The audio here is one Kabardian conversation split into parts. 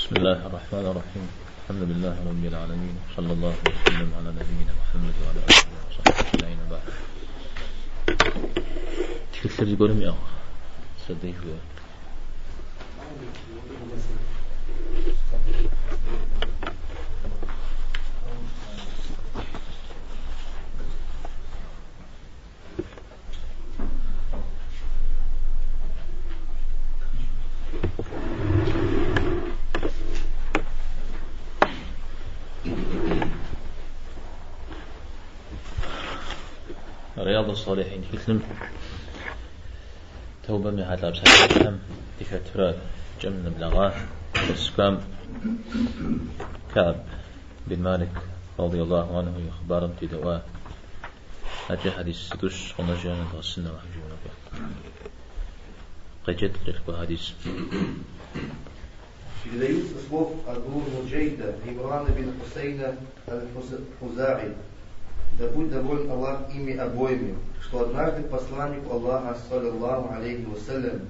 بسم الله الرحمن الرحيم. الحمد لله رب العالمين، صلى الله وسلم على نبينا محمد وعلى آله وصحبه أجمعين، بعد. Тхылъыр зыгуэрым иӏыгъ садей жыуэ. رياض الصالحين тхылъым توبэм ехьэлӏа псалъэхэм дыхэтурэ кӏэм нэблэгъа илъэс кӏуам Кааб бин Малик رضي الله عنه и хъыбарым тедэӏуа. Адэкӏэ хьэдис зытӏущ къонэжа нэдгъэсыну жиӏэу. Къеджэт къыкӏэлъыкӏуэ хьэдис. Передают со слов Абу Нуджейда, Имрана бин Хусейна аль-Хузаи, да будет доволен Аллах ими обоими, что однажды посланнику Аллаха, صلى الله عليه وسلم,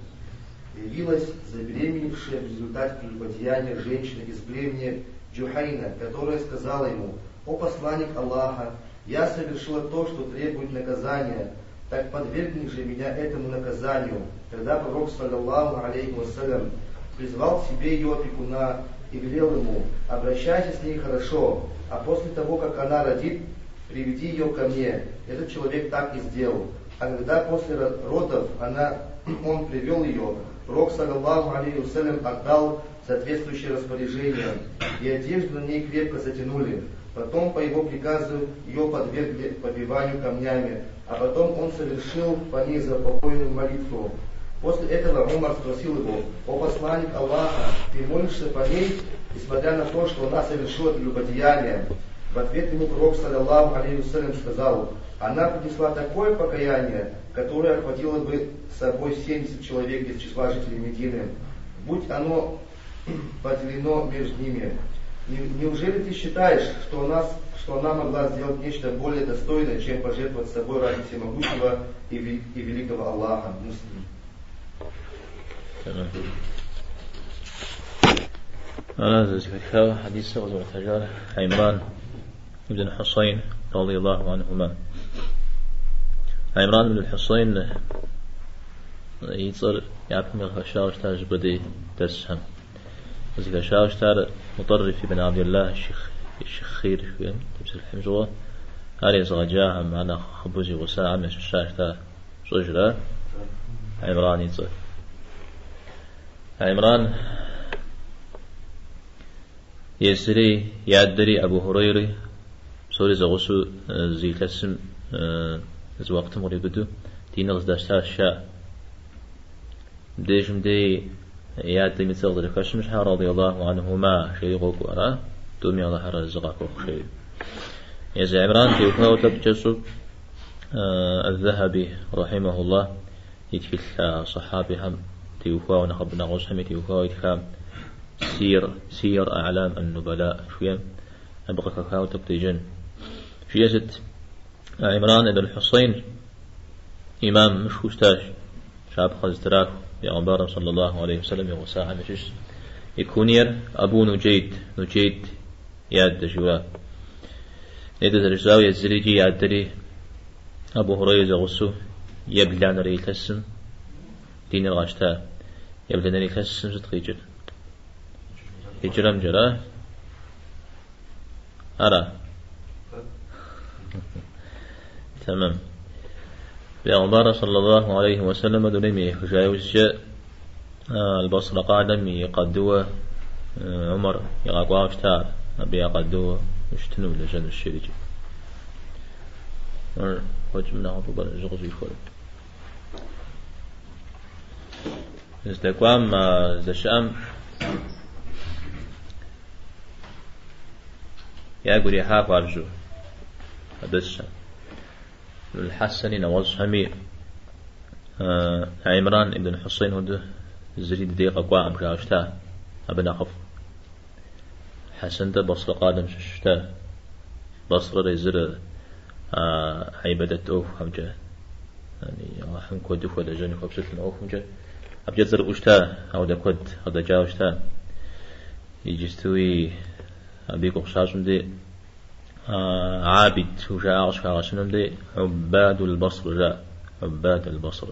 явилась забеременевшая в результате прелюбодеяния женщина из племени Джухайна, которая сказала ему: «О посланник Аллаха, я совершила то, что требует наказания, так подвергни же меня этому наказанию». Тогда пророк, صلى الله عليه وسلم, призвал к себе ее опекуна и велел ему: «Обращайся с ней хорошо, а после того, как она родит, приведи ее ко мне». Этот человек так и сделал. А когда после родов он привел ее, пророк, صلى الله عليه وسلم, отдал соответствующее распоряжение, и одежду на ней крепко затянули. Потом по его приказу ее подвергли побиванию камнями, а потом он совершил по ней заупокойную молитву. После этого Умар спросил его: «О посланник Аллаха, ты молишься по ней, несмотря на то, что она совершила прелюбодеяние?» В ответ ему пророк, صلى الله عليه وسلم, сказал: «Она принесла такое покаяние, которое охватило бы собой 70 человек из числа жителей Медины, будь оно поделено между ними. Неужели ты считаешь, что она могла сделать нечто более достойное, чем пожертвовать собой ради всемогущего и великого Аллаха?» Муслим. تمام. أنا زكاة حديث غزوة تجار عمران بن حصين رضي الله عنهما. عمران بن الحصين и цӏэр япэм игъэщауэ щытащ быдей дэсхэм. Зыхэщауэ щытар Мутӏэрриф ибн Абдуллах Щыхъир тепсэлъыхьым щыгъуэ ар езыгъэджахэм, ар нэхъыбэу зи гъусахэм ящыща щыта щӏыжрэ Имран и цӏэр. Имран езыри, и адэри, Абу Хурейри псори зэгъусэу зы илъэсым зы уэхътым къриубыдэу диныр къыздащтащ жаӏэ. Мыбдежым дей и адэм и цӏэр къызэрыхэщым щхьэ رضي الله عنهما жери къокӏуэ, ара? Тӏуми Алыхьыр арэзы къахуэхъу жери. Езы Имран теухуауэ тӏэкӏу кӏэщӏу Аз-Захаби رحمه الله и тхылъ сахабихэм теухуауэ нэхъыбэ нэгъуэщӏхэми теухуауэ итхам سير أعلام النبلاء жиӏэм абы къыхэхауэ тӏэкӏу деджэн. Жиӏэ сыт? Имран ибн Хусейн имам мышхуу щытащ, щапхъэ зытраху Пейгъэмбарым صلى الله عليه وسلم и гъусахэм ящыщ. И куньер Абу Нуджейд, Нуджейд и адэ жиӏа. Нетӏэ зэрыжысӏауэ езыри икӏи и адэри Абу Хурейрэ зэгъусэу ебланэрей илъэсым диныр къащта. Ебланэрей илъэсым сыт къикӏыр? Хиджрэм кӏэра? Ара? Тэмэм. Пейгъэмбар صلى الله عليه وسلم дунейм ехыжа иужькӏэ Аль-Басра къалэм и къадыуэ Умар игъэкӏуауэ щыта, абы я къадыуэ ущытыну лэжьэнущ жери. Хуэкӏым нэгъуэщӏу жьы къыщӏихуэр. Здэкӏуам здэщыӏэм ягу ирихьа хуабжьу абысхэм. Хьэсэни нэгъуэщӏхэми Имран ибн Хусейн хуэдэ зыри дыдей къэкӏуаӏым жаӏэу щыта абы нэхъыфӏ. Хьэсэн-тӏэ Басрэ къалэм щыщ щыта. Басрэр езыр гьибадэт ӏуэхухэмкӏэ, Алыхьым куэду хуэлэжьэн хуэпщылӏын ӏуэхумкӏэ абыкӏэ цӏэрыӏуэу щыта, ауэдэ куэд къыдэкӏауэ щыта. Иджыстуи абы и гугъу щащӏым де عابد жаӏа къыщыхагъэщынум де عباد البصر жаӏэ. عباد البصر.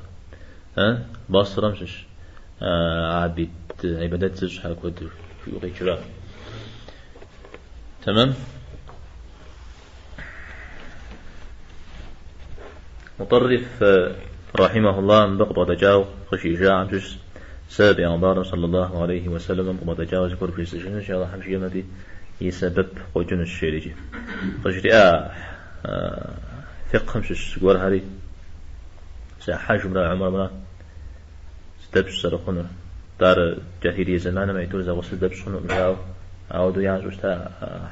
Басрэм щыщ عابد عبادات зыщӏхэр куэду жиӏэу къикӏыра. Тэмэм. Мутӏэрриф رحمه الله мыбы къыбгъэдэкӏауэ къыщижаӏэм щыщ сэ бегъымбарым صلى الله عليه وسلم къыбгъэдэкӏауэ зыгуэр бжесӏэжынущ, Алыхьым жиӏэмэ абы и сэбэп къокӏынущ жери икӏи. Къыжриӏа фикъхым щыщ зыгуэрхэри, сэ хьэжымрэ умрэмрэ здэпщӏ зэрыхъунур. Ар джахилие зэманым а тӏур зэгъусэу здэпщӏ хъунукъым жаӏэу, ауэдэу ящӏу щыта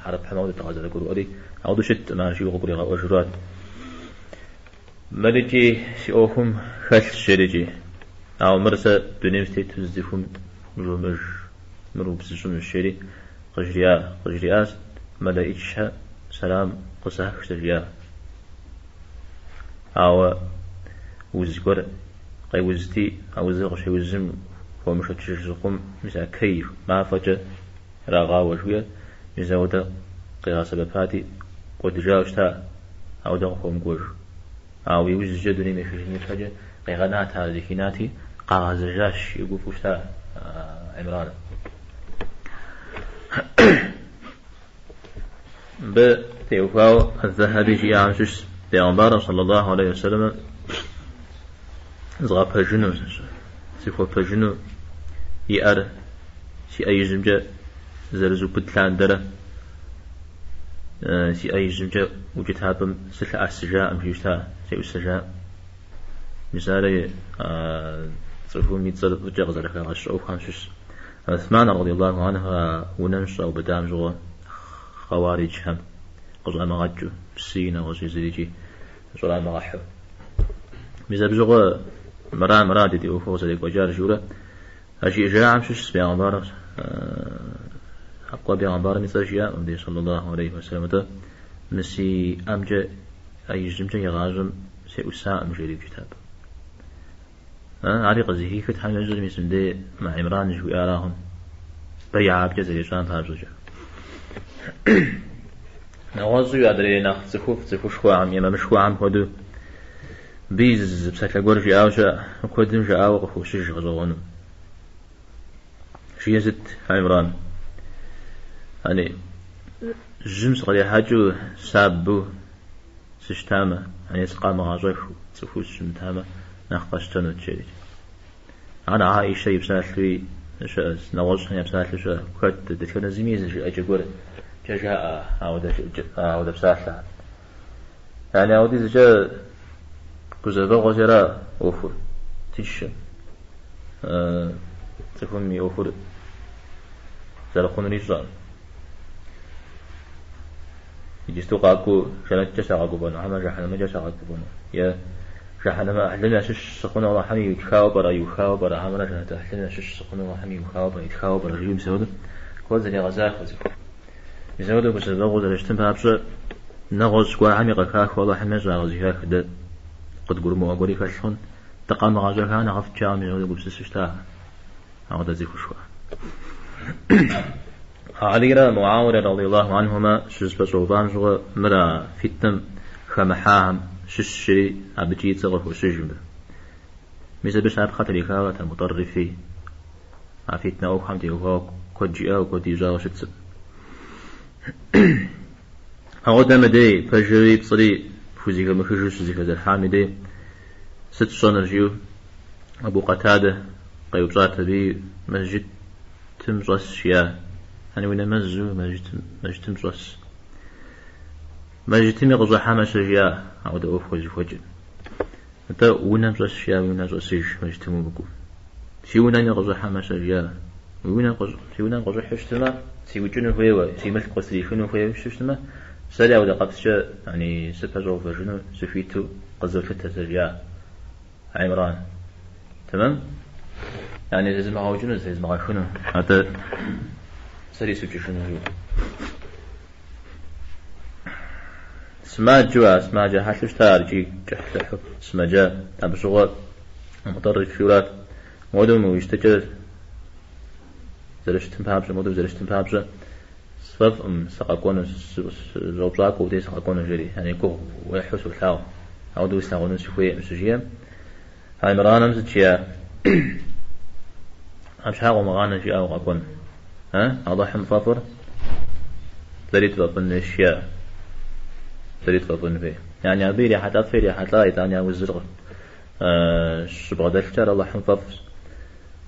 хьэрыпхэм ауэдэут къазэрыгурыӏуэри, ауэдэу щыткъым ар жиӏэу къыгуригъэӏуэжурат. Мыр икӏи си ӏуэхум хэлъщ жери икӏи. Ауэ мыр сэ дунейм сытету зы цӏыхум жумыӏэж, мыр убзыщӏынущ жери къыжриӏа. Къыжриӏащ, мэлэӏичхэ сэлам къызах сэ жиӏа. Ауэ уз гуэр къеузти, а узыр къыщеузым хуэмышэчыж щыхъум, мис а кэй мафӏэкӏэ ирагъауэ жиӏэ, мис ауэдэ къигъэсэбэпати, кӏуэдыжауэ щыта, ауэдэ къыхуэмыкӏуэж. Ауэ иужькӏэ дунейм ехыжын ипэкӏэ къигъэнат ар зыхинати, къагъэзэжащ игуфӏэу щыта Имран. Мыбы теухуауэ Аз-Захаби жиӏахэм щыщщ Бегъымбарым صلى الله عليه وسلم згъэпэжыну, сыхуэпэжыну и ӏэр си ӏэ ижьымкӏэ зэрызубыд лъандэрэ си ӏэ ижьымкӏэ укӏытапӏэм сылъэӏэсыжаӏым жиӏэу щыта, сеӏусэжаӏым. Мис ари цӏыхум и цӏэр фӏыкӏэ къызэрыхагъэщ ӏуэхухэм щыщщ. Усман رضي الله عنه а унэм щаубыдам щыгъуэ хъэуариджхэм къыщӏамыгъэкӏыу, псыи нэгъуэщӏи зырикӏи щӏрамыгъэхьу. Мис абы щыгъуэ мыра мыра ди ӏуэхур къызэрекӏуэкӏар жиӏэурэ а жиӏэжахэм щыщщ бегъымбарыр хьэкъуэ бегъымбарым и цӏэр жиӏакъым мыбдеж صلى الله عليه وسلم атӏэ мы си ӏэмкӏэ ӏэ ижьымкӏэ игъащӏэм сеӏусакъым жери укӏытапӏэ. Ари къызыхихыр Тхьэм ещӏэри мис мыбдей мы Имран жыхуиӏара хъун. Бэйгьэ абыкӏэ зэрищӏам папщӏэкӏэ. Нэгъуэщӏуи адрей нэхъ цӏыхуфӏ цӏыхушхуэхэм, имамышхуэхэм хуэдэу би зы псалъэ гуэр жиӏауэ щыӏэ, куэдым жаӏауэ къыхощыж гъэщӏэгъуэну. Жиӏэ сыт Имран? Ани жьым сыкърихьэкӏыу сабэу сыщытамэ, ани сыкъамыгъэщӏэхыу цӏыхуу сыщымытамэ, нэхъ къэсщтэнут, жери. Ар Аишэ и псалъэуи щыӏэщ, нэгъуэщӏхэм я псалъэу щыӏэ. Хэт дэтхэнэ зыми зы жыӏэкӏэ гуэркӏэ жаӏэ ауэдэ псалъэхэр. Яни ауэдизкӏэ гузэвэгъуэщи ара ӏуэхур, тыншкъым. Цӏыхум и ӏуэхур зэрыхъунур ищӏэкъым. Иджысту къакӏуэу жэнэткӏэ сагъэгуфӏэну, хьэмэ жэхьэнэмэкӏэ сагъэгуфӏэну? Е жэхьэнэмэ ӏыхьлым ящыщ сыхъуну Алыхьым итхауэ пӏэрэ, иухауэ пӏэрэ, хьэмэрэ жэнэт ӏыхьлым ящыщ сыхъуну Алыхьым иухауэ пӏэрэ, итхауэ пӏэрэ, жиӏэу мис ауэдэу куэд зэрегъэзахуэ цӏыхум. Мис ауэдэу гузэвэгъуэу зэрыщытым папщӏэ, нэгъуэщӏ гуэрхэми къыхахыу Алыхьым ещӏэ а къызыхах дэ къыдгурымыӏуэ гуэри хэлъ хъун, дыкъамыгъэщӏэха нэхъыфӏт жаӏэу мис ауэдэу гупсысэу щыта ауэдэ цӏыхушхуэ. Алийрэ Муауирэ رضي الله عنهما щызэпэщӏэувам щыгъуэ мыр а фитнэм хэмыхьахэм щыщщи, абыкӏи и цӏэ къыхощыж мыбы. Мис абы щапхъэ трихауэ а Мутӏэррифи а фитнэ ӏуэхухэм теухуауэ куэд жиӏауэ, куэд ищӏауэ щытщ. Ауэдэ мыдей пэжри пцӏыри пхузэхэмыхыжу щызэхэзэрыхьам и дей сыт сщӏэнур жиӏэу Абу Къэтадэ къеупщӏат аби мэжджытым щӏэс жиӏа. Яни уи нэмэзу мэжджытым щӏэс. Мэжджытыми къыщӏыхьэмэ-щэ жиӏа, ауэдэ ӏуэху къызыхуэкӏыр. Атӏэ унэм щӏэс жиӏа, уи унэ щӏэсыж, мэжджытым умыкӏуэу. Си унэми къыщӏыхьэмэ-щэ жиӏа. Уи унэм си унэм къыщӏыхьу щытмэ, сиукӏыну хуейуэ, си мылъку къыстрихыну хуейуэ щытмэ, сэри ауэдэ къэпскӏэ, яни сыпэщӏэувэжыну сыхуиту къызолъытэ сэ жиӏа Имран. Тэмэм? Яни зезмыгъэукӏыну, зезмыгъэхыну, атӏэ сэри сукӏыжыну жиӏэу. Сымаджэу, а сымаджэ хьэлъэу щыта ар икӏи кӏыхьлӏыхьу сымаджа, абы щыгъуэ Мутӏэрриф жиӏэурат. Мыуэдэу мы уи щытыкӏэр зэрыщытым папщӏэ, модэу зэрыщытым папщӏэ, сфӏэфӏым сыкъэкӏуэну, щӏэупщӏакӏуэ удей сыкъэкӏуэну, жери, яни гугъу уехьу солъагъу, ауэдэу услъагъуну сыхуейкъым, щыжиӏэм, Имраным сыт жиӏа? Абы щхьа къыумыгъанэ жиӏа укъэкӏуэн. А? Алыхьым фӏэфӏыр дэри тфӏэфӏын хуейщ, жиӏа. Дэри тфӏэфӏын хуей. Яни абы ирихьэлӏэфыр ирихьэлӏа, итӏани а узыр щыбгъэдэлъкӏэ ар Алыхьым фӏэфӏщ.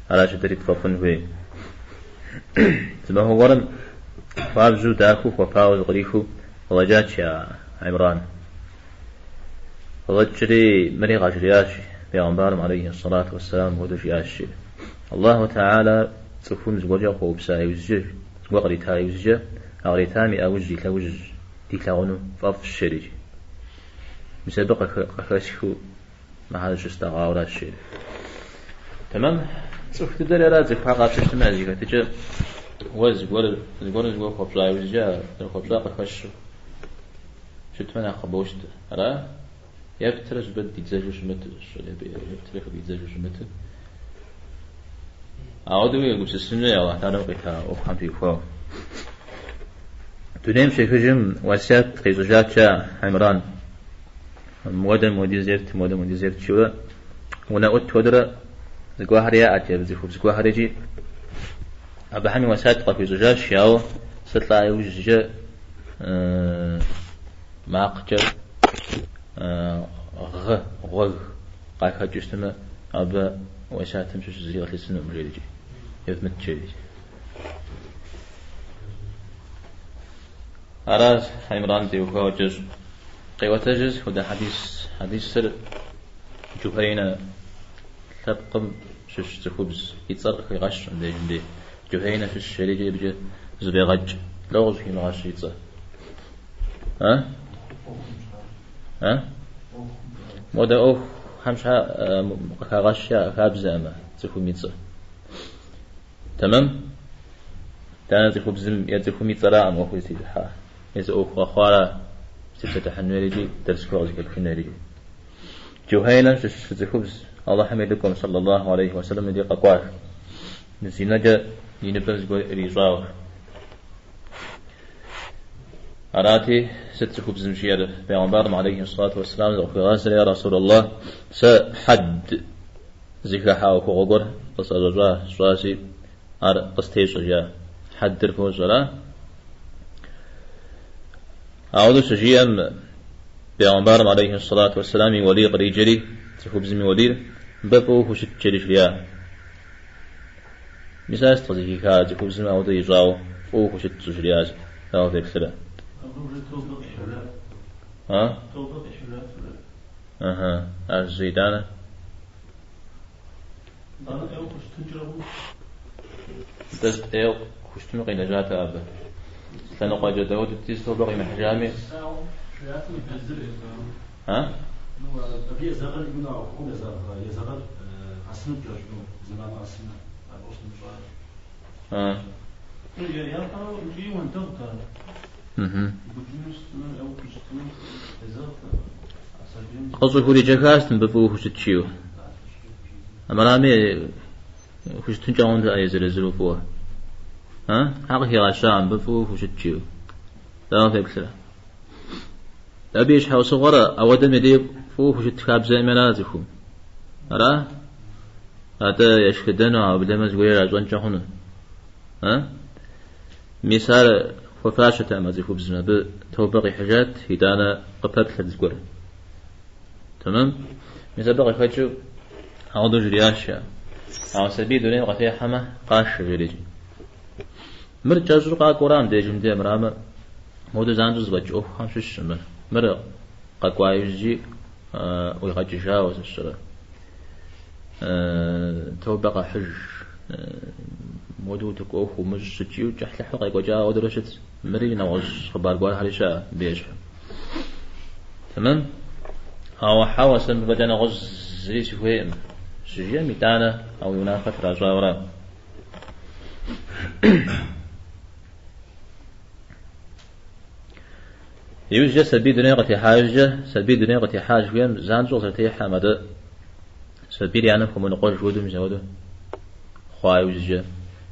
Аращи, дэри тфӏэфӏын хуей. Зы махуэ гуэрым хуабжьу дахэу хуэпауэ зыкърихыу къыщӏэкӏат а Имран. Къыщӏэкӏри мыри къажриӏащ бегъымбарым алейхи сэлату уэсселам мыпхуэдэу жиӏащ, жи. Аллаху Тэхьэлэ цӏыхум зыгуэркӏэ къыхуэупса иужькӏэ, зыгуэр кърита иужькӏэ, а къритам и ӏэужь, и лъэужь дилъагъуну фӏэфӏщ, жери. Мис абы къыхэсхыу мыхьэр зыщыстӏэгъауэращ, жери. Тэмэм, цӏыху дыдэри ара цӏыхухэр къапщтэмэ я зэхэтыкӏэ, уэ зыгуэр, зыгуэрым зыгуэр хуэпщӏа иужькӏэ, зэрыхуэпщӏар къыхэщу. Щытмэ нэхъ къыбощтэ. Ара? Ептрэ щӏыпӏэ дидзэжу щымыту, ептэрэ хыфӏидзэжу щымыту. Ауэдэуи егупсысын хуей Алыхь Тэхьэлэм къита ӏуэхухэм теухуауэ. Дунейм щехыжым уэсят къищӏыжат жаӏэ Имран. Муэдэм муэдиз ефт, муэдэм муэдиз ефт жиӏэурэ унэӏут хуэдэрэ зыгуэрхэр яӏэт, абы цӏыхубз гуэрхэр икӏи абыхэми уэсят къахуищӏыжащ, ауэ сылӏа иужькӏэ Макъкӏэ гъы, гъуэг къахэкӏыу щытмэ, абы уэсятым щыщ зыри къылъысынукъым, жери икӏи, евмыт, жери. Аращ Имран теухуауэ кӏэщӏ къеӏуэтэжыр сыт хуэдэ хьэдис. Хьэдисыр Джухейнэ лъэпкъым щыщ цӏыхубз и цӏэр къыхигъэщкъым дежым дей. Джухейнэ щыщ жери икӏи абыкӏэ зэфӏегъэкӏ. Лӏо къыщӏыхимыгъэщ и цӏэ. А? А? Модэ ӏуэхухэм щхьа къыхагъэщ я хабзэӏымэ цӏыхум и цӏэ. Тэмэм? Дэнэ цӏыхубзым е цӏыхум и цӏэраӏым ӏуэхур зытещӏыхьа. Езы ӏуэху къэхъуара зытепсэлъыхьын хуейр икӏи дэрсхуэ къызыхэпхын хуейр икӏи. Джухейнэм щыщ цӏыхубз Алыхьым и лӏыкӏуэм, саллаллаху алейхи уэсэлэм, и дей къэкӏуащ. Зинэкӏэ и ныбэм зыгуэр ирищӏауэ. Арати, сыт цӏыхубзым жиӏэр? Бегъымбарым алейхи сэлату уэсэлам зыкъыхуигъазэри, Я Расул Аллах, сэ хьэд зыхыхьа ӏуэхугъуэ гуэр къысӏэщӏэщӏа, сщӏаси, ар къыстещӏэ, жиӏа. Хьэдыр фощӏэра? Ауэдэу щыжиӏэм, бегъымбарым алейхи сэлату уэсэлам и уэлийр къриджэри, цӏыхубзым и уэлийр, мыбы фӏыуэ хущыт, жери жриӏа. Мис ар сыт къызыхиха цӏыхубзым ауэдэ ищӏауэ фӏыуэ хущыт щӏыжриӏар, дауэ феплърэ? Абы уже тобэ къихьыжат. А? Тобэ къихьыжат уже. Ыхьы, ар зы итӏанэ. Итӏанэ ӏейуэ хущытынкӏэрэ хъунщ. Нтӏэ ӏейуэ хущытыну къилэжьат абы. Лъэныкъуэкӏэ дауэ дыди тобэ къимыхьыжами. Шэриатым и безыр езэгъыр. А? Ну, абы езэгъыр именно а ӏуэхугъуэм езэгъыр къэсынут кӏэщӏу, зэман къэсынэ, абы къыщымыщӏар. А. Ну, япэрауэ икӏи уэндэгъут ар. Мхм. Губжьыну щытыну, ӏейуэ хущытыну езэгът а сабийм. Къыщӏыхуриджэхащ мыбы фӏыуэ хущыт жиӏэу. Армырами хущытынкӏэ хъунтэкъэ езыр-езыру фӏыуэ. А? Хьэ къыхигъэща мыбы фӏыуэ хущыт жиӏэу. Дауэ феплърэ? Абы и щхьэусыгъуэр ауэдэм и дей фӏыуэ хущыт хабзэӏыми ара цӏыхум? Ара? Атӏэ ешхыдэну, уеблэмэ зыгуэр иращӏэнкӏэ хъуну? А? Мис ар хуэфащэтэкъым а цӏыхубзым, абы тобэ къихьыжат, итӏанэ къыпэплъэт зыгуэр. Тэмэм? Мис абы къыхэкӏыу ауэдэу жриӏащ я. Ауэ сабий дунейм къытехьэмэ, къашэ, жери. Мыр кӏэщӏу къакӏуэра мыбдежым де армырамэ, модэу занщӏэу зэфӏэкӏ ӏуэхухэм щыщщ мыр. Мыр къэкӏуа иужькӏи ӏуигъэкӏыжауэ сщӏэрэ. Тобэ къэхьыж, модэу утыку ӏуэху умыщӏ щыкӏиу кӏыхьлӏыхьу къекӏуэкӏа ауэдурэ щытщ. Мыри нэгъуэщӏ хъыбар гуэрхэри щыӏэ мыбы ещхьу. Тэмэм? Ауэ хьэуэ, сэ мыбы фӏэкӏа нэгъуэщӏ зыри сыхуейкъым. Щыжиӏэм итӏанэ а уи унафэ тращӏауэра. Иужькӏэ сабий дунейм къытехьа иужькӏэ, сабий дунейм къытехьа жыхуиӏэм занщӏэу къызэрытехьэм, атӏэ сабийр и анэм хуэмыныкъуэж хуэдэу, мис апхуэдэу хъуа иужькӏэ,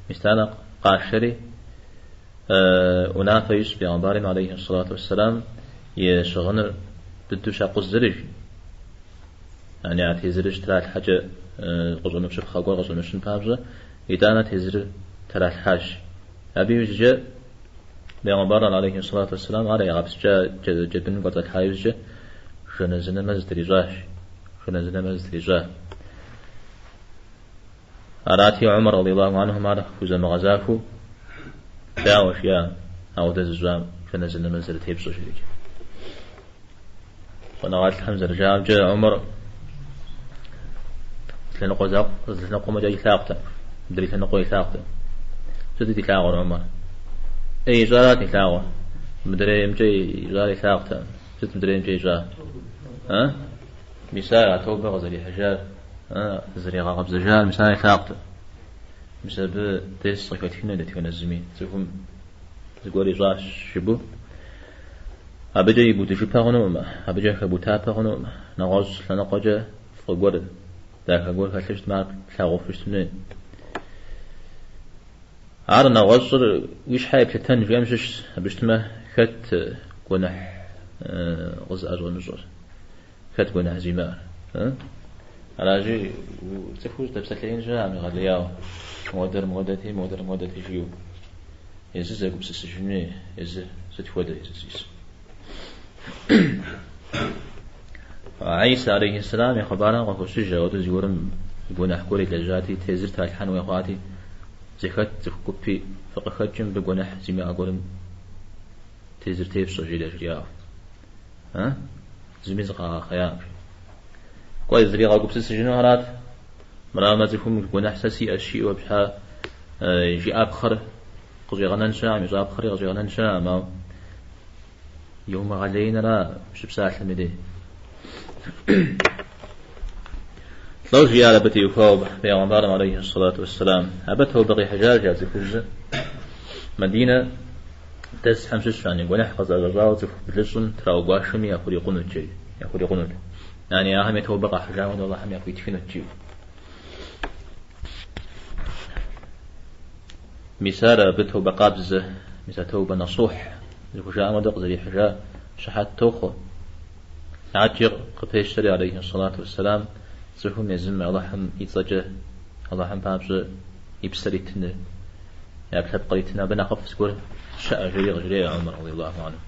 мис итӏанэ Къашэри, унафэ ищӏ бегъымбарым алейхи сэлату уэсселам и щыгъыныр быдэу щакъузри, жи. Яни а тезырыр щытралъхьэкӏэ къыщӏэмыпщыпхъэ гуэр къыщӏэмыщын папщӏэ, итӏанэ тезырыр тралъхьащ. Абы иужькӏэ бегъымбарыр алейхи сэлату уэсселам ар ягъэпскӏа джэдыным кӏуэцӏалъхьа иужькӏэ жэназы нэмэз трищӏащ. Жэназы нэмэз трищӏа. Арати, Умар радиаллаху анхум ар хузэмыгъэзахуэу дауэ жиӏа, ауэдэ зыщӏам жэназы нэмэз зэрытепщӏэр жиӏэкӏэ. Щӏэныгъэлӏхэм зэрыжаӏэмкӏэ, Умар лъэныкъуэ закъуэ, зы лъэныкъуэ фӏэкӏа илъагъутэкъым, мыдрей лъэныкъуэ илъагъутэкъым. Сытыт илъагъур Умар? ӏей ищӏарат илъагъур, мыдреймкӏэ ищӏар илъагъутэкъым. Сыт мыдреймкӏэ ищӏар? А? Мис ар а тобэ къызэрихьыжар. Зэригъэкъэбзэжар мис ар илъагъут. Мис абы дерс къыхэтхыну дэтхэнэ зыми цӏыхум зыгуэр ищӏащ жыпӏэу. Абыкӏэ ибудыжыпэ хъунукъым, абыкӏэ хэбутапэ хъунукъым. Нэгъуэщӏ лъэныкъуэкӏэ фӏы гуэр, дахэ гуэр хэлъу щытмэ, ар плъагъуфу щытын хуей. Ар нэгъуэщӏыр уи щхьэ еплъытэн жиӏэм щыщщ, абы щытмэ хэт гуэныхь къызыӏэщӏэмыщӏэр. Хэт гуэныхь зимыӏэр? Аращи, цӏыхур здэпсэлъеин щыӏэкъым егъэлеяуэ. Модэр модэти, модэр модэти жиӏэу. Езы зэгупсысыжын хуей, езы сыт хуэдэ езы зис. Гӏисэ алейхи сэлам и хъыбарым къыхощыж, ауэдэу зыгуэрым гуэныхь гуэр илэжьати, тезыр тралъхьэн хуей хъуати, зэхэт цӏыху гупи фыкъыхэкӏи мыбы гуэныхь зимыӏэ гуэрым тезыр тефщӏэ, жиӏэри яжриӏауэ. А? Зыми зыкъагъэхъеякъым. Кӏуэ, зригъэгупсысыжыну арат. Мырамэ цӏыхум гуэныхь сэ сиӏэщ жиӏэу абы щхьа жиӏапхъэр къыщӏигъэнэн щыӏэкъым, ищӏапхъэри къыщӏигъэнэн щыӏэкъым, ауэ иумыгъэлеинра ущыпсалъэм и дей. Лӏо жиӏар абы теухуауэ бегъымбарым алейхи сэлату уэсселам. Абы тобэ къихьыжащ а цӏыхубзыр. Мадинэ дэсхэм щыщ, яни гуэныхь къызыӏэщӏэщӏауэ цӏыху блыщӏым траугуашэми яхурикъунут, жери, яхурикъунут. Яни ахэми тобэ къахьыжам хуэдэу Алыхьым яхуитхынут, жиӏэу. Мис ар абы тобэ къабзэ, мис а тобэ насухь зыхужаӏэм хуэдэу къызэрихьыжа щыхьэт тохъуэ. Адэкӏи къыпещэри, алейхи сэлату уэсселам, цӏыхум езым Алыхьым и цӏэкӏэ, Алыхьым папщӏэ и псэр итыныр, и ӏэпкълъэпкъыр итын, абы нэхъыфӏ зыгуэр щыӏэ, жери къыжреӏэ Умар, радиаллаху анху.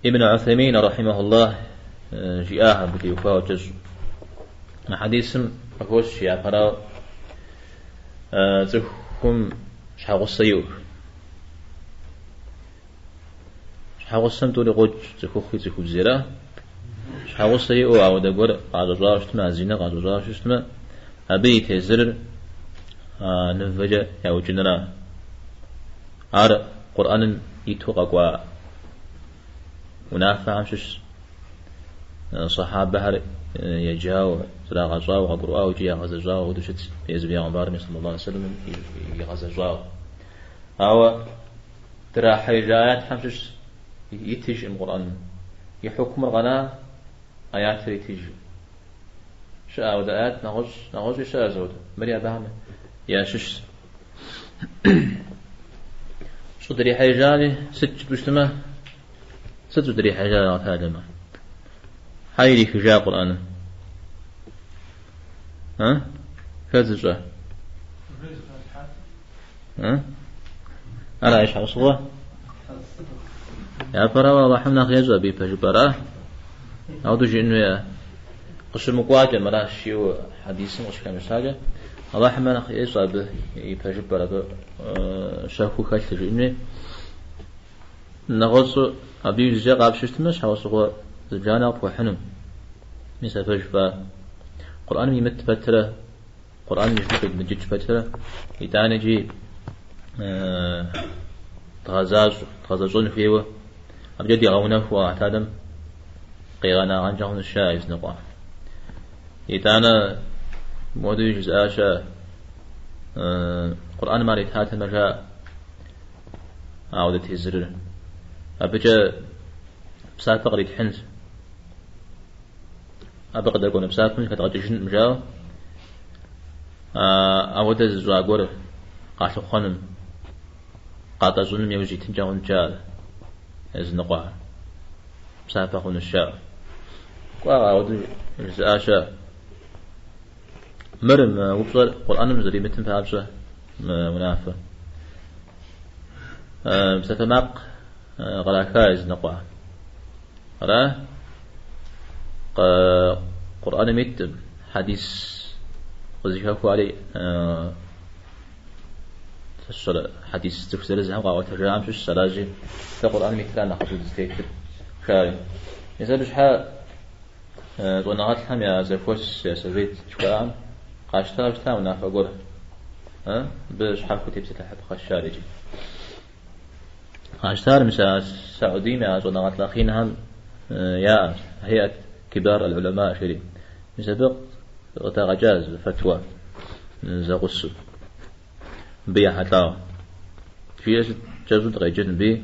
Ибн Усеймин, рахьимахуллах, жиӏащ абы теухуауэ кӏэщӏу. Мы хьэдисым къыхощ япэрауэ цӏыхум щхьэгъусэ иӏэу. Щхьэгъусэм тӏури къокӏ, цӏыхухъуи цӏыхубзи, ара? Щхьэгъусэ иӏэу ауэдэ гуэр къащӏэщӏауэ щытмэ, а зинэ къащӏэщӏауэ щытмэ, абы и тезырыр нывэкӏэ яукӏыныра. Ар Къурӏэным иту къэкӏуа унафэхэм щыщщ. Сахьабэхэр еджауэ, зрагъэщӏауэ, къагурыӏуауэ икӏи ягъэзэщӏауэ апхуэдэу щытщ, езы бегъымбарми саллаллаху алейхи вассалам игъэзэщӏауэ. Ауэ драхьеижа аятхэм щыщ итыжкъым Къурӏэным. И хьукмыр къэна, аятыр итыжкъым. Щыӏэ ауэдэ аят нэгъуэщӏ, нэгъуэщӏи щыӏэщ ауэдэ. Мыри абыхэм ящыщщ. Щӏыдрихьеижари сыт жыпӏэу щытмэ, сыт щӏыдрихьеижар Алыхьталэм? Хьэ ирихыжа Къурӏэным? А? Хэт зыщӏэ? Ара и щхьэусыгъуэ? Япэрауэ Алыхьым нэхъ ещӏэ абы и пэжыпӏэр, а? Ауэдэу жиӏэн хуейӏэ? Къыщымыкӏуакӏэ, мыращ жиӏэу хьэдисым къыщыхэмыщакӏэ, Алыхьым нэхъ ещӏэ абы и пэжыпӏэр, абы щэхуу хэлъыр жиӏэн хуей. Нэгъуэщӏу абы иужькӏэ къапщтэу щытмэ, щхьэусыгъуэ зыбжанэ къыпхуэхьыну. Мис а пэж фӏа. Къурӏэным имыт пэтрэ, Къурӏэным иджыпсту къидмыджыкӏ пэтрэ, итӏанэ икӏи дгъэзащӏэу, дгъэзэщӏэн хуейуэ, абыкӏэ дигъэунэхуу Алыхьталэм къигъэнагъэнкӏэ хъунущ жаӏэ языныкъуэхэм. Итӏанэ мыуэдэуи жызыӏа щыӏэ, Къурӏэным ар итатэмэ жаӏэ, ауэдэ тезырыр. Абыкӏэ псапэ къритхьынщ. Абы къыдэкӏуэну псапэм зыхэдгъэкӏыжынкъым жаӏэу. Ауэдэ зыщӏа гуэр къалъыхъуэным, къатӏэщӏыным иужь итынкӏэ хъунт жаӏэр языныкъуэхэр. Псапэ хъунущ жаӏэу. Кӏуэ, ауэдэу жызыӏа щыӏэ. Мыр мы упщӏэр Къурӏэным зэримытым папщӏэ мы унафэ. Псалъэмакъ къраха языныкъуэхэр. Ара? Къурӏэным иткъым, хьэдис къызыхэхуари сщӏэрэ хьэдис цӏыху зырызхэм къаӏуэтэжахэм щыщщ, аращи, дэ Къурӏэным итра нэхъыфӏу дызытетыр жаӏэри. Мис абы щхьэ щӏэныгъэлӏхэм я зэхуэс, я совет жыхуаӏэм къащтауэ щыта унафэ гуэр. Абы щхьэхуэу тепсэлъыхьыпхъэщ ар икӏи. Къащтар мис а Саудийм я щӏэныгъэлӏ нэхъ инхэм яӏэщ, Хейӏэт Кибар аль-Улама жери. Мис абы къыдагъэкӏа зы фэтуа зэгъусэу. Мыбы ехьэлӏауэ. Жиӏэр сыт кӏэщӏу дыкъеджэн мыбы?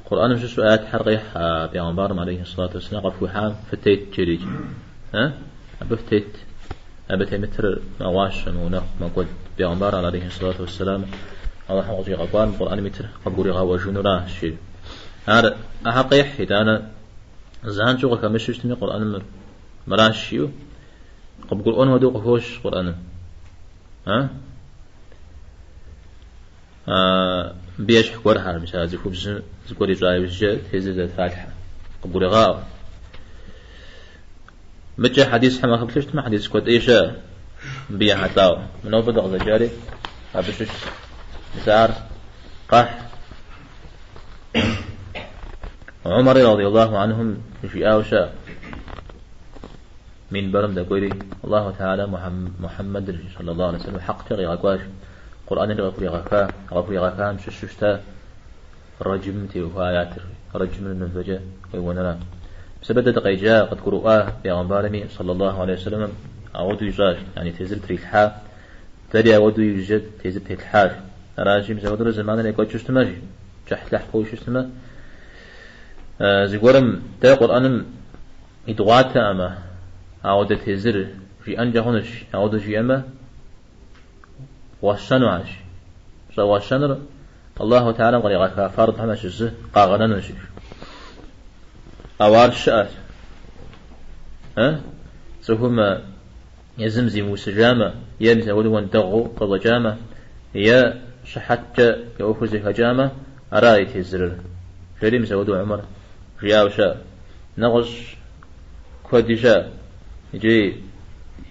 Къурӏэным щыщу аятхэр къехь а пегъэмбарым алейхи сэлату уэсселам къыфхуихьам фытет жери. Абы фытет. Абы темытыр мэгъуащэ, мэунэхъу, мэкӏуэд. Пегъэмбар алейхи сэлату уэсселам Алыхьым къыщӏигъэкӏуар Къурӏэным итыр къыбгуригъэӏуэжынуращ жери. Ар ахэр къехь, итӏанэ занщӏэу къыхэмыщу щытми Къурӏэным мыращ жиӏэу къыбгурыӏуэн хуэдэу къыхощ Къурӏэным. Мыбы ещхь гуэрхэр, мис а цӏыхубзым зыгуэр ищӏа иужькӏэ тезыр зэрытралъхьэ. Къыбгурегъаӏуэ. Мыкӏэ хьэдисхэм уахэплъэу щытмэ, хьэдис куэд ӏей щыӏэ мыбы ехьэлӏауэ. Мы нобэ дыкъызэджари абы щыщ. Мис ар къахь. Умар радиаллаху анхум жиӏауэ щыӏэ. Минбарым дэкӏуейри, Аллаху Теала Мухьэммэдыр, саллаллаху алейхи вассалам, хьэкъкӏэ къигъэкӏуащ. Къурӏэныр къыхуригъэха, къыхуригъэхам щыщу щыта рэджымым теухуа аятыр, рэджымыр мывэкӏэ уеуэнра. Мис абы дэ дыкъеджа, къыдгурыӏуа пегъэмбарми, саллаллаху алейхи вассалам, ауэдэу ищӏащ, яни тезыр трилъхьа, дэри ауэдэу иужькӏэ тезыр тетлъхьащ. Аращи, мис ауэдурэ зэманыр екӏуэкӏыу щытмэ, кӏыхьлӏыхь хъууэ щытмэ, зыгуэрым дэ Къурӏэным идгъуатэӏымэ, ауэдэ тезыр жиӏэнкӏэ хъунущ, ауэдэу жиӏэмэ, гъуэщэнуащ. Щӏэгъуэщэнур Аллаху Теалэм къригъэха фардхэм ящыщ зы къагъэнэнущ. Ауэ ар щыӏэщ. Цӏыхум езым зимыусыжамэ, е мис апхуэдэу уэндэгъуу къыщӏэкӏамэ, е щыхьэткӏэ и ӏуэхур зэхэкӏамэ, ара и тезырыр. Жери мис апхуэдэу Умар жиӏауэ щыӏэ. Нэгъуэщӏ куэди щыӏэ. Иджы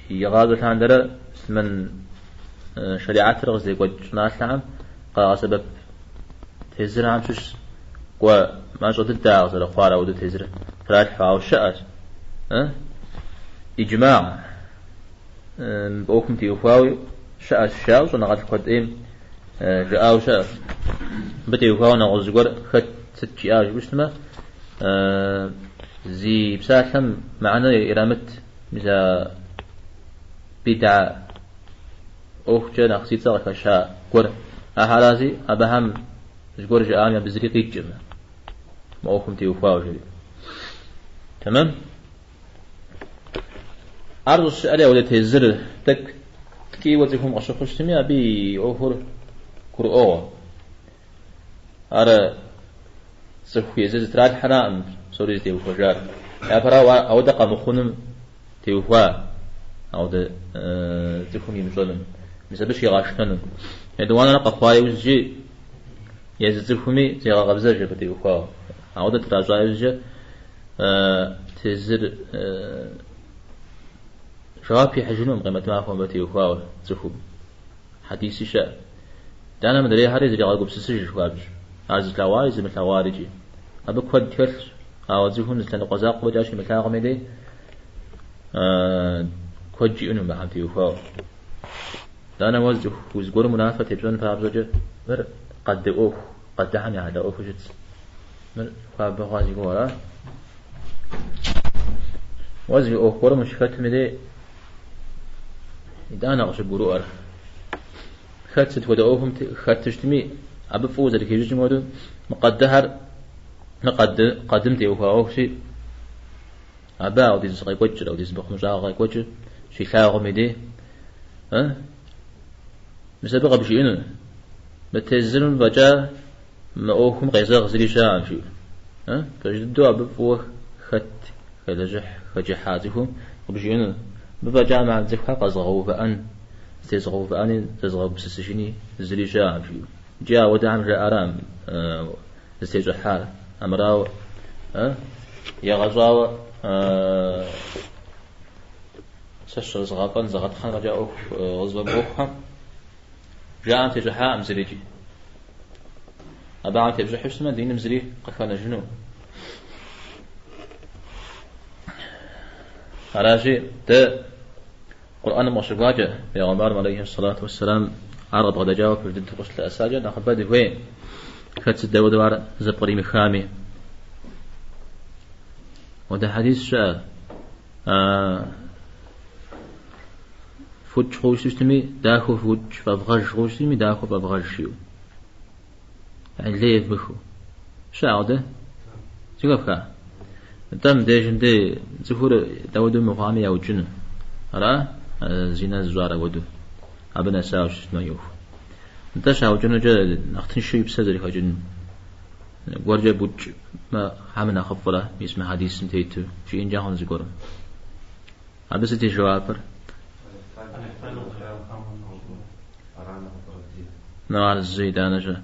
игъащӏэ лъандэрэ муслъымэн шэриӏэтыр къыздекӏуэкӏ щӏыналъэхэм къагъэсэбэп тезырхэм щыщ кӏуэ мащӏэ дыдэ ар къызэрыхъуар, ауэдэу тезыр тралъхьэу, ауэ щыӏэщ. Иджмагъ мы ӏуэхум теухуауи щыӏэщ жаӏэу щӏэныгъэлӏ куэд ӏейм жаӏауэ щыӏэщ. Мыбы теухуауэ нэгъуэщӏ зыгуэр хэт сыт жиӏауэ жыпӏэу щытмэ, зи псалъэм мыхьэнэ ирамыт, мис а бидгьэ ӏуэхукӏэ нэхъ зи цӏэ къыхэща гуэр. Ахэращи, абыхэм зыгуэр жаӏами, абы зыри къикӏкъым мы ӏуэхум теухуауэ жери. Тэмэм? Ар щӏыщыӏэри ауэдэ тезыр тӏэкӏу ткӏийуэ цӏыхум къыщыхъуу щытми, абы и ӏуэхур гурыӏуэгъуэ. Ар цӏыху езыр зытралъхьэраӏым псори зытеухуэжар. Япэрауэ, ауэдэ къэмыхъуным теухуа, ауэдэ цӏыхум имыщӏэным, мис абы щигъэшынэным. Етӏуанэр къэхъуа иужькӏи езы цӏыхуми зегъэкъэбзэж абы теухуауэ. Ауэдэ тращӏа иужькӏэ тезыр жэуап ихьыжынукъым къемэт махуэм абы теухуауэ цӏыхум. Хьэдиси щыӏэ. Итӏанэ мыдрейхэри зригъэгупсысыж хуабжьу. Ар зылъэгъуари зымылъэгъуар икӏи. Абы куэд хэлъщ, ауэ цӏыхум зы лъэныкъуэ закъуэ фӏэкӏа щимылъагъум и дей куэд жиӏэну мыбыхэм теухуауэ. Итӏанэ уэ цӏыху зыгуэрым унафэ тепщӏэн папщӏэкӏэ мыр къады ӏуэху, къадыхэм яхьэлӏа ӏуэхуу щытщ. Мыр хуабэ хъуа си гугъэр, а? Уэ зы ӏуэху гуэрым ущыхэтым и дей итӏанэ къыщыбгурыӏуэр. Хэт сыт хуэдэ ӏуэхум хэту щытми, абы фӏыуэ зэрыхищӏыкӏым хуэдэу, мы къадыхэр, мы къады, къадым теухуа ӏуэхущи, абы ауэдиз къекӏуэкӏыр, ауэдиз мыхъумыщӏагъэ къекӏуэкӏыр щилъагъум и дей, мис абы къыбжиӏэну, мы тезырым фӏэкӏа мы ӏуэхум къезэгъ зыри щыӏэкъым, жиӏэу. Пэж дыдэу абы фӏыуэ хэт, хэлэжьыхь, хэджыхьа цӏыхум къыбжиӏэну, мыбы фӏэкӏа мы цӏыхухэр къэзгъэувыӏэн, зытезгъэувыӏэни, зэзгъэгупсысыжыни зыри щыӏэкъым, жиӏэу. Икӏи ауэдэхэм жаӏарам зытещӏыхьар, амырауэ егъэщӏауэ сэ щызгъэфӏэн, згъэтхъэн фӏэкӏа ӏуэху къызфӏэмыӏуэхухэм жаӏэм тещӏыхьакъым зырикӏи. Абыхэм тепщӏыхьу щытмэ, диным зыри къыхэнэжыну. Аращи, дэ Къурӏэным къыщыкӏуакӏэ, Пейгъэмбарым алейхи сэлату уэсселам ар къыбгъэдэкӏауэ пэж дыдэу къыщылъэӏэсакӏэ, нэхъыбэ дыхуей, хэт сыт дауэдэу ар зэпкъримыхами. Уэдэ хьэдис щыӏэ, фукӏ хъууэ щытми, дахэу фукӏ, фӏэвгъэж хъууэ щытми, дахэу фӏэвгъэж жиӏэу. Лей евмыхыу. Щыӏэ ауэдэ? Зэхэфха? Нтӏэ, мыбдежым дей цӏыхур дауэдэу мыхъуами яукӏыну. Ара? Зинэ зыщӏар ауэдэу. Абы нэсауэ щытмэ ӏуэху. Нтӏэ, щаукӏынукӏэ нэхъ тыншу и псэр зэрыхэкӏын гуэркӏэ букӏмэ, хьэмэ нэхъыфӏрэ, мис мы хьэдисым тету, жиӏэнкӏэ хъун зыгуэрым. Абы сыт и жэуапыр? Ну, ар зы итӏанэ щэ.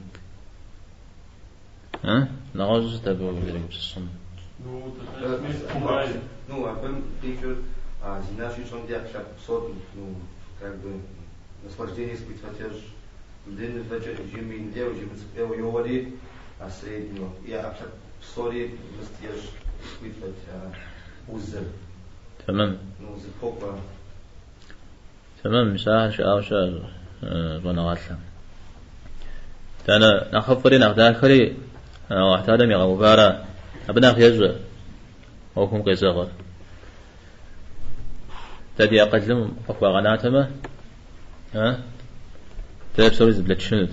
А? Нэгъуэщӏу сыт абы узэрегупсысын? Ну, абы къикӏыр зина щищӏэм де ӏэпкълъэпкъ псор, ну, как бы, наслаждение испытывать ещӏ. Мыдей нывэкӏэ иджы мыин ӏейуэ, иджы мыцӏыкӏу ӏейуэ йоуэри, а среднего, и ӏэпкълъэпкъ псори мыст ещӏ, испытывать узыр. Тэмэм. Ну, зыпокӏуэ. Тэмэм, мис ахэр щыӏауэ щыӏэщ щӏэныгъэлӏхэм. Итӏанэ нэхъыфӏри нэхъ дахэри Аллахь Тэхьэлам игъэувара, абы нэхъ ещӏэ ӏуэхум къезэгъыр. Дэ ди акъылым къыхуагъэнатэмэ, дэ псори зэблэтшынут.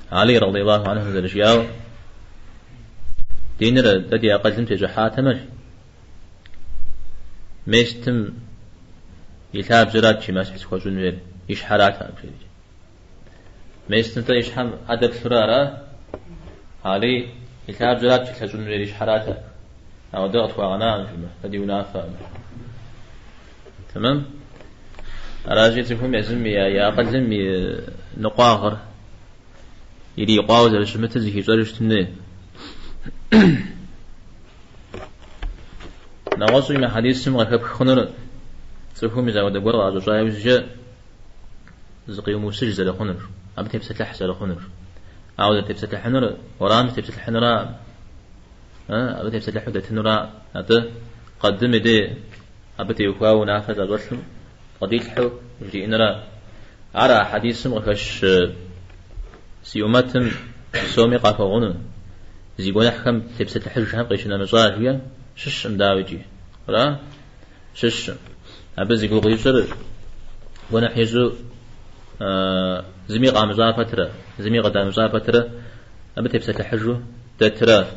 Али радиаллаху анху зэрыжиӏауэ, диныр дэ ди акъылым тещӏыхьатэмэ, Местым и лъабжьэрат жи мэсхь зыхуэщӏын хуейр, и щхьэратэкъым жери. Местым-тӏэ и щхьэм ӏэ дэплъурэ ара? Али и лъабжьэрат жи лъэщӏын хуейр, и щхьэратэкъым. Ауэ дэ къытхуагъэнакъым жимэ, дэ ди унафэкъым. Тэмэм? Аращи, цӏыхум езым и акъылым и ныкъуагъыр ирикъуауэ зэрыщымытыр зыхищӏэжу щытын хуей. Нэгъуэщӏуи мы хьэдисым къыхэпх хъунур цӏыхум мис ауэдэ гуэр къащӏэщӏа иужькӏэ зыкъиумысыж зэрыхъунур, абы тепсэлъыхь зэрыхъунур. Ауэ зэрытепсэлъыхьынур уэрамым тепсэлъыхьынура, абы тепсэлъыхьу дэтынура, атӏэ къадым и дей абы теухуауэ унафэ зыӏэщӏэлъым къыдилъхьэу жриӏэнура. Ар а хьэдисым къыхэщ си ӏумэтым псоми къахуэгъуну, зи гуэныхьхэм тепсэлъыхьыжхэм къищынэмыщӏа жиӏэм щыщкъым дауикӏи. Ара? Щыщкъым. Абы зи гугъу ищӏыр гуэныхь ищӏу зыми къамыщӏа пэтрэ, зыми къыдамыщӏа пэтрэ, абы тепсэлъыхьыжу дэтра.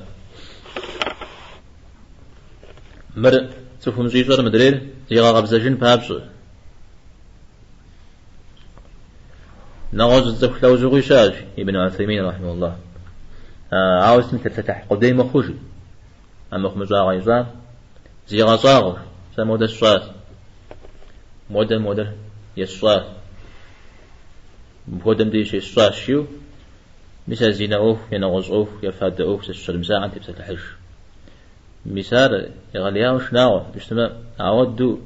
Мыр цӏыхум щӏищӏэр мыдрейр зигъэкъэбзэжын папщӏэ. Нэгъуэщӏ цӏыху лӏэужьыгъуи щыӏэщ, Ибн Усеймин рахьимэхуллах. Ауэ сытым тепсэлъыхь къудей мыхъуу жи. А мыхъумыщӏагъэ ищӏам зигъэщӏагъуэу, сэ модэ сщӏащ, модэ модэр есщӏащ, мыпхуэдэм деж щесщӏащ жиӏэу, мис а зинэ ӏуэху е нэгъуэщӏ ӏуэху е фадэ ӏуэху зыщэрымысахэм тепсэлъыхьыж. Мис ар егъэлеяуэ шынагъуэ, щытмэ, ауэдэу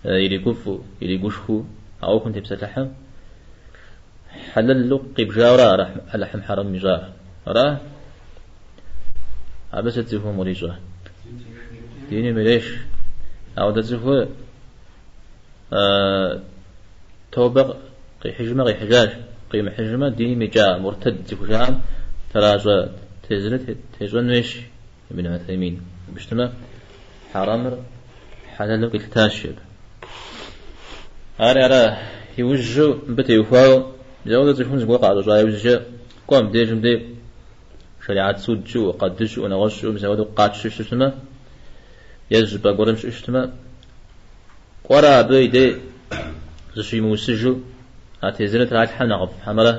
иригуфӏу, иригушхуэу а ӏуэхум тепсэлъыхьым, хьэлэлу къибжауэра Алыхьым хьэрэм ищӏар? Ара? Абы сыт цӏыхум кърищӏэ? Диным иреш. Ауэдэ цӏыхур тобэ къихьыжмэ къихьыжащ, къимыхьыжмэ диным икӏа муртэд зыхужаӏэм тращӏэ тезырыр тещӏэн хуейщ Ибн Усеймин. Абы щытмэ, хьэрэмыр хьэлэлу къилъытащ абы. Ари ара, иужьу мыбы теухуауэ мис ауэдэ цӏыхум зыгуэр къаӏэщӏэщӏа иужькӏэ, кӏуэ мыбдежым дей шэриӏэт суд щыӏэу, къады щыӏэу, нэгъуэщӏ щыӏэу, мис ауэдэу къатщу щытмэ, е зы щӏыпӏэ гуэрым щыӏэу щытмэ, Кӏуэрэ абы и дей зыщимыусыжу а тезырыр тралъхьэм нэхъыфӏ хьэмэрэ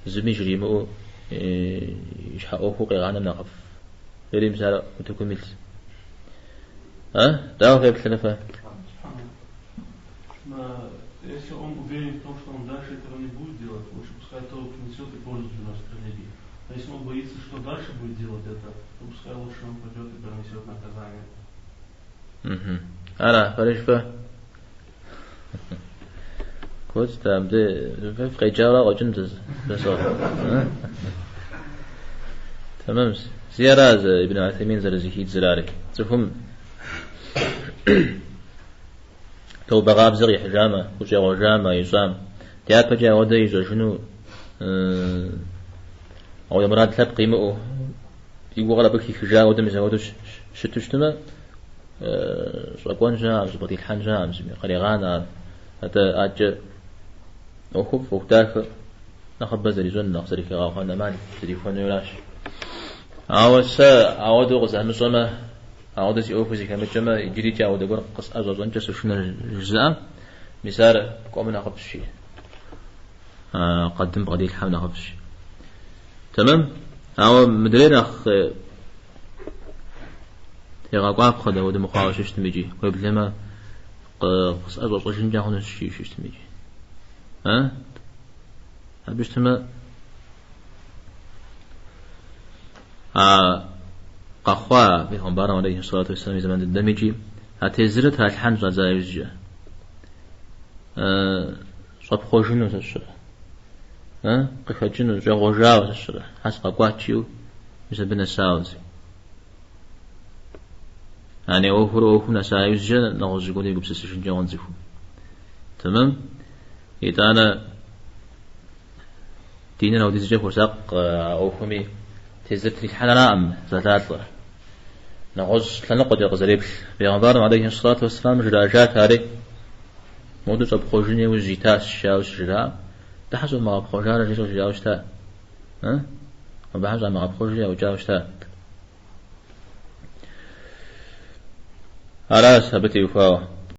зыми жримыӏэу и щхьэ ӏуэхуу къигъанэм нэхъыфӏ. Жери мис ар утыкум илъщ. А? Дауэ феплърэ фэ? Если он уверен в том, что он дальше этого не будет делать, лучше пускай то принесет и пользу приносит религии. Но если он боится, что дальше будет делать это, то пускай лучше он пойдет и понесет наказание. Мгм. Ара, фэриш фэ? Куэд там, дэ фэ фыкъеджауэ къэкӏын зэсо. Тэмэм. Зи ара Ибн Утаймин зэрызэхидзыр ари. Цӏыхум тобэ къабзэ къихьыжамэ, хущӏегъуэжамэ, ищӏам. Дяпэкӏэ ауэдэ ищӏэжыну ауэдэ мурад лъэпкъ имыӏэу, и гугъэр абы хихыжа ауэдэ мис ауэдэу щыту щытмэ, щӏэкӏуэн щыӏэкъым, зыбгъэдилъхьэн щыӏэкъым зыми, кърегъанэ ар. Атӏэ адэкӏэ ӏуэхуфӏ, ӏуэху дахэ нэхъыбэ зэрищӏэн, нэхъ зэрыхигъэхъуэн ӏэмал зэрихуэнуращ. Ауэ сэ ауэдэу къызэмыщӏэмэ, ауэдэ си ӏуэхур зэхэмыкӏэмэ, иджырикӏэ ауэдэ гуэр къысӏэщӏэщӏэнкӏэ сошынэ жызыӏэм, мис ар кӏуэмэ нэхъыфӏщ. Къадым бгъэдилъхьэм нэхъыфӏщ. Тэмэм? Ауэ мыдрейр нэхъ тегъэкӏуапхъэ дауэдэ мыхъуауэ щыщытым икӏи, уеблэмэ къысӏэщӏэщӏэжынкӏэ хъунущ жиӏэу щыщытым икӏи. А? Абы щытмэ, а къэхъуа Пейгъэмбарым алейхи сэлату уэсселам и зэман дыдэм икӏи а тезырыр тралъхьэн щӏадза иужькӏэ щӏэпхъуэжыну зэщрэ, къыхэкӏыну, щӏегъуэжауэ зэщрэ, хьэ сыкъэкӏуат жиӏэу мис абы нэсауэ зи. Ани ӏуэхур ӏуэхум нэса иужькӏэ нэгъуэщӏ зыгуэр егупсысыжынкӏэ хъун цӏыхум. Тэмэм? Итӏанэ диныр аудизкӏэ хуосакъ а ӏуэхуми тезыр трилъхьэнракъым зэлӏалӏэр. Нэгъуэщӏ лъэныкъуэкӏэ къызэреплъ. Пейгъэмбарым алейхи сэлату уэсселам жраӏэжат ари, моду щӏэпхъуэжын иужь итащ, жаӏэу щыжраӏэм, Дыхьэ щӏэвмыгъэпхъуэжарэ жиӏэу жиӏауэ щыта. Абыхэм щӏамыгъэпхъуэжри яукӏауэ щыта. Аращ абы теухуауэ.